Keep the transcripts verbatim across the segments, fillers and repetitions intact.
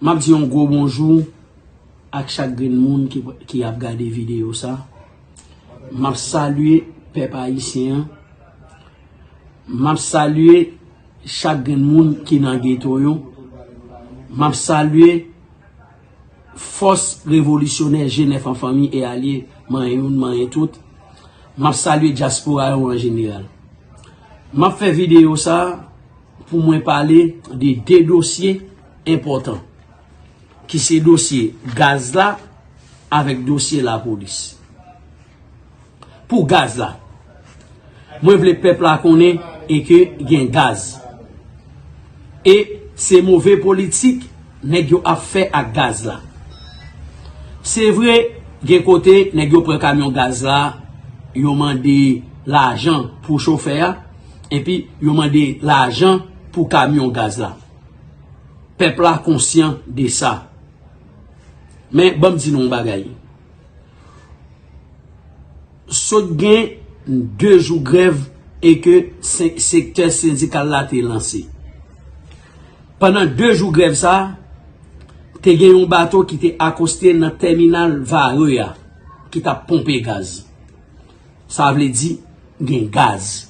M ap di yon gwo bonjou ak chak grenn moun ki, ki ap gade videyo sa. M ap salye pèp ayisyen an. M ap salye chak grenn moun ki nan geto yo. M ap salye fòs revolisyonè G nèf an fanmi e alye, manyen youn, manyen tout. M ap salye dyaspora yo an jeneral. M ap fè videyo sa pou mwen pale de de dosye enpòtan, ki se dosye gaz la avèk dosye lapolis. Pou gaz la, mwen vle pèp la konnen e ke gen gaz. E se move politik nèg yo ap fè ak gaz la. Se vre, gen kote nèg yo pran kamyon gaz la, yo mande lajan pou chofè a, epi yo mande lajan pou kamyon gaz la. Pèp la konsyan de sa. Men, ban m di nou yon bagay. Sot gen de jou grèv e ke se-, sektè sendikal la te lanse. Pandan de jou grèv sa, te gen yon bato ki te akoste nan tèminal Varreux a, ki t ap ponpe gaz. Sa vle di, gen gaz.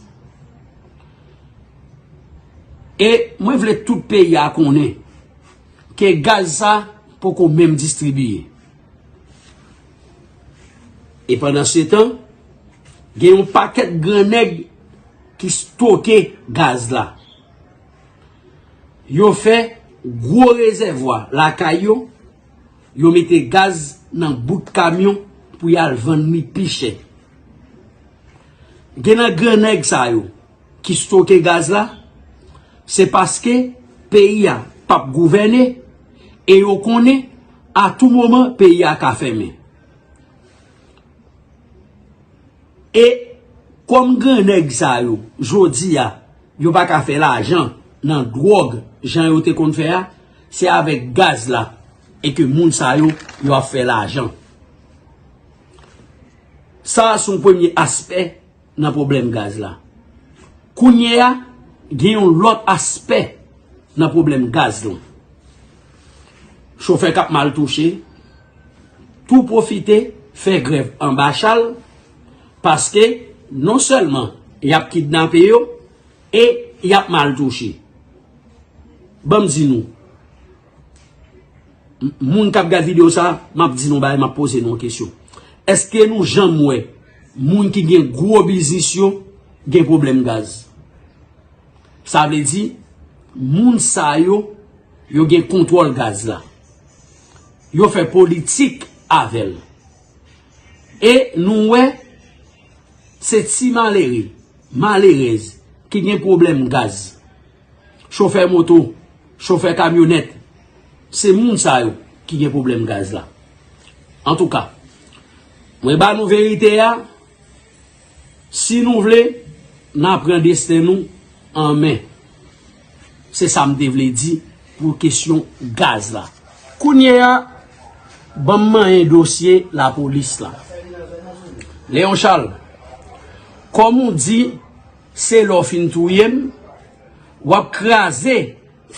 E mwen vle tout peyi a konnen ke gaz sa poko menm distribiye. E pandansetan, gen yon pakèt gran nèg ki stoke gaz la. Yo fè gwo rezèvwa lakay yo, yo mete gaz nan bout kamyon pou y al vann li pi chè. Gen nan gran nèg sa yo ki stoke gaz la, se paske peyi a p ap gouvène e yo konnen a tou moman peyi a ka fèmen. E kòm gran nèg sa yo, jodi a, yo pa ka fè lajan nan dwòg jan yo te konn fè a, se avèk gaz la e ke moun sa yo, yo ap fè lajan. Sa a se yon premye aspè nan pwoblèm gaz la. Kounye a, gen yon lòt aspè nan pwoblèm gaz lan. Chofè k ap mal touche, tou pwofite fè grèv anba chal, paske non sèlman y ap kidnape yo, e y ap mal touche. Ban m di nou, m-, moun k ap gad videyo sa, m ap di nou bagay, m ap poze nou yon kesyon. Èske nou janm wè moun ki gen gwo biznis yo gen pwoblèm gaz? Sa vle di, moun sa yo, yo gen kontwòl gaz la. Yo fè politik avè l. E nou wè, se ti malere, malerèz ki gen pwoblèm gaz. Chofè moto, chofè kamyonèt, se moun sa yo ki gen pwoblèm gaz la. Antouka, mwen ba nou verite a, si nou vle, n a pran desten nou an men. Se sa m te vle di pou kesyon gaz la. Kounye a, ban m manyen dosye lapolis la. Léon Charles, kòm ou di, se lè w fin touye m, w ap kraze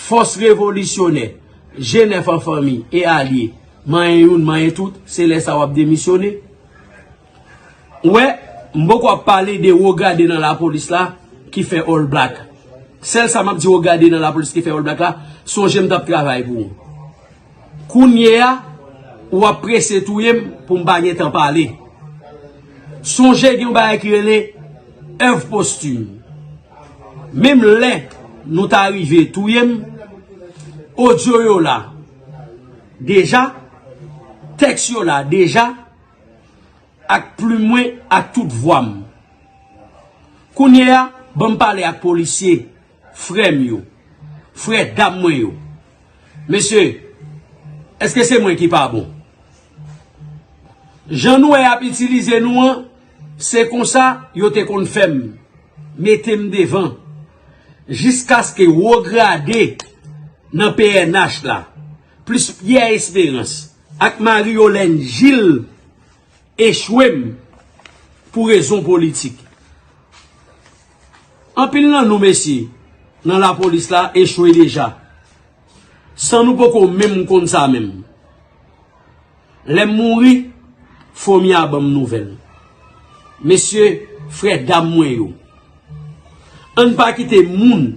fòs revolisyonè, G nèf an fanmi e alye, manyen youn, manyen tout, se lè sa w ap demisyone. Ou wè, m poko ap pale de wo grade nan lapolis la ki fè All Black. Sèl sa m ap di wo grade nan lapolis ki fè All Black la, sonje m t ap travay pou ou. Kounye a, ou ap prese touye m pou m pa gen tan pale. Sonje gen yon bagay ki rele èv postim. Menm lè nou ta rive touye m, odyo yo la deja, tèks yo la deja, ak plim mwen, ak tout vwa m. Kounye a, ban m pale ak polisye, frè m yo, frè dam mwen yo. Mesye, èske se mwen ki pa bon? Jan nou wè y ap itilize nou an, se konsa yo te konn fè m, mete m devan, jiskaske wo grade nan P N H la, plis Pierre Espérance ak Marie Yolène Gilles echwe m pou rezon politik. Anpil nan nou, mesye, nan lapolis la echwe deja. San nou poko menm konn sa menm. Lè m mouri, fanmi a ban m nouvèl. Mesye, frè dam mwen yo, ann pa kite moun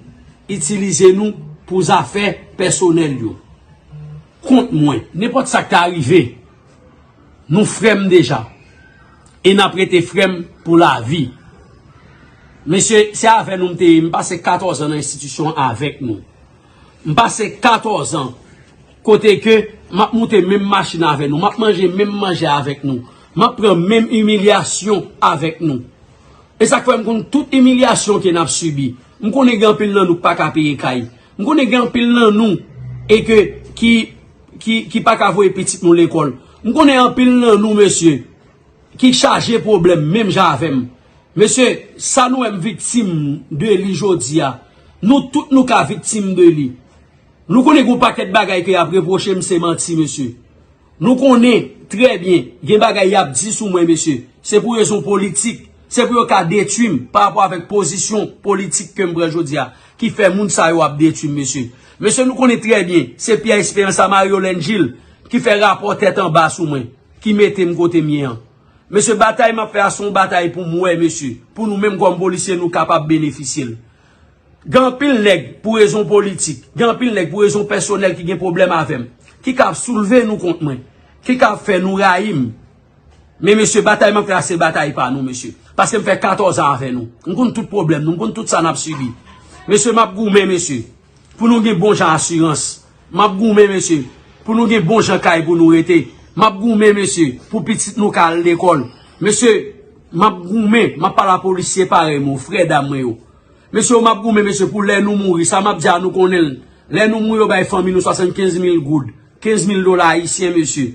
itilize nou pou zafè pèsonèl yo. Kont mwen, nenpòt sa k ta rive, nou frè m deja. E n ap rete frè m pou lavi. Mesye, se avè nou m te ye. M pase katòz an nan enstitisyon an avèk nou. M pase katòz an kote ke m ap moute menm machin avè nou, m ap manje menm manje avèk nou, m ap pran menm imilyasyon avèk nou. E sa k fè m konn tout imilyasyon ke n ap sibi. M konnen gen anpil nan nou k pa ka peye kay. M konnen gen anpil nan nou e ke ki, ki, ki pa ka voye pitit nou lekòl. M konnen anpil nan nou, mesye, ki chaje pwoblèm menm jan avè m. Mesye, sa nou wè m viktim de li jodi a, nou tout nou ka viktim de li. Nou konnen gen yon pakèt bagay ke y ap repwoche m, se manti, mesye. Nou konnen trè byen, gen bagay y ap di sou mwen, mesye. Se pou rezon politik. Se pou yo ka detwi m pa rapò avèk pozisyon politik ke m pran jodi a, ki fè moun sa yo ap detwi m, mesye. Mesye, nou konnen trè byen, se Pierre Espérance a Mario Lengil ki fè rapò tèt anba sou mwen, ki mete m kote m ye an. Mesye, batay m ap fè a se yon batay pou m wè, mesye, pou nou menm kòm polisye, nou kapab benefisye l. Gen anpil nèg pou rezon politik, gen anpil nèg pou rezon pèsonèl ki gen pwoblèm avè m, ki ka ap soulve nou kont mwen, ki ka ap fè nou rayi m. Men mesye, batay m ap fè a se batay pa nou, mesye. Paske m fè katòz an avè nou. M konn tout pwoblèm nou, m konn tout sa n ap sibi. Mesye, m ap goumen, mesye, pou nou gen bon jan asirans. M ap goumen, mesye, pou nou gen bon jan kay pou nou rete. M ap goumen, mesye, pou pitit nou ka al lekòl. Mesye, m ap goumen, m ap pale a polisye parèy mwen, frè dam mwen yo. Mesye, m ap goumen, mesye, pou lè nou mouri, sa m ap di a nou konnen l. Lè nou mouri, yo bay fanmi nou swasannkenz mil goud, kenz mil dola ayisyen, mesye.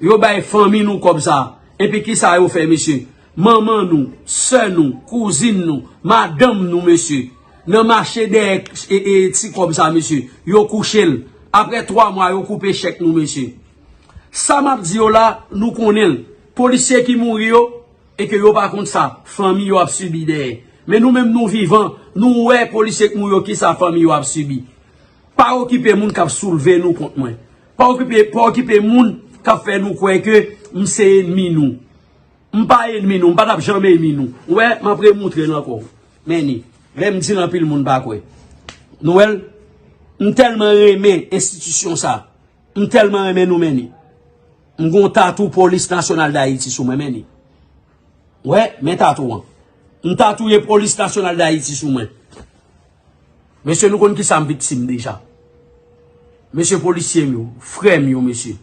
Yo bay fanmi nou kòb sa. Epi kisa yo fè, mesye? Manman nou, sè nou, kouzin nou, madanm nou, mesye, nan mache dèyè e, e, ti kòb sa, mesye, yo kouche l. Apre twa mwa, yo koupe chèk nou, mesye. Sa m ap di yo la, nou konnen l. Polisye ki mouri yo, e ke yo pa konn sa fanmi yo ap sibi dèyè. Men nou menm nou vivan, nou wè polisye k mouri yo kisa fanmi yo ap sibi. Pa okipe moun k ap soulve nou kont mwen. Pa okipe, pa okipe moun k ap fè nou kwè ke m se enmi nou. M pa enmi nou, m pa t ap janm enmi nou. Ou wè, m ap remoutre l ankò. Men ni, lè m di l anpil moun pa kwè. Nou wè l, m tèlman renmen enstitisyon sa. M tèlman renmen nou, men ni. M gon tatou Polis Nasyonal Dayiti sou mwen, men ni. Wè, men tatou an. M tatouye Polis Nasyonal Dayiti sou mwen. Mesye, nou konn kisa m viktim deja. Mesye polisye m yo, frè m yo, mesye.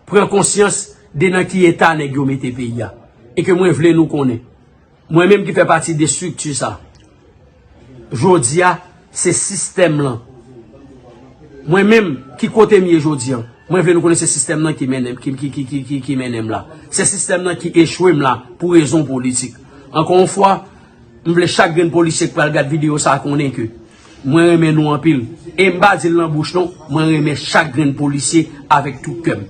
Pran konsyans de nan ki eta nèg yo mete peyi a. E ke mwen vle nou konnen. Mwen menm ki fè pati de estrikti sa. Jodi a, se sistèm lan. Mwen menm, ki kote m ye jodi a? Mwen vle nou konnen se sistèm nan ki mennen m, ki, ki, ki, ki, ki, ki mennen m la. Se sistèm nan ki echwe m la pou rezon politik. Ankò yon fwa, m vle chak grenn polisye k pral gad videyo sa a konnen ke mwen renmen nou anpil. E m pa di l nan bouch non, mwen renmen chak grenn polisye avèk tout kè m.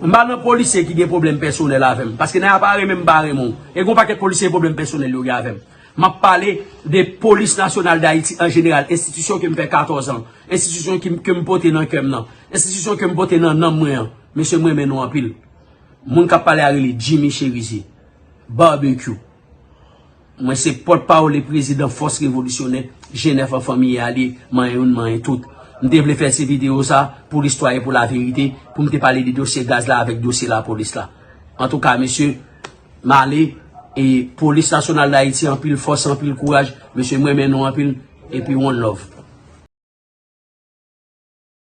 M pa nan polisye ki gen pwoblèm pèsonèl avè m, paske nèg la pa renmen m, pa renmen w. E gon pakèt polisye pwoblèm pèsonèl yo gen avè m. M ap pale de Polis Nasyonal Dayiti an jeneral, enstitisyon ke m fè katòz an, enstitisyon ki, ke m pote nan kè m nan, enstitisyon ke m pote nan nanm mwen an. Mesye, m renmen nou anpil. Moun k ap pale a rele Jimmy Cherizier, Barbecue. Mwen se pòtpawòl e prezidan Fòs Revolisyonè, G nèf an fanmi e alye, manyen youn, manyen tout. M te vle fè ti videyo sa pou listwa e pou laverite, pou m te pale de dosye gaz la avèk dosye lapolis la. Antouka, mesye, m ale, e Polis Nasyonal Dayiti, anpil fòs, anpil kouraj. Mesye, m renmen nou anpil, epi one love.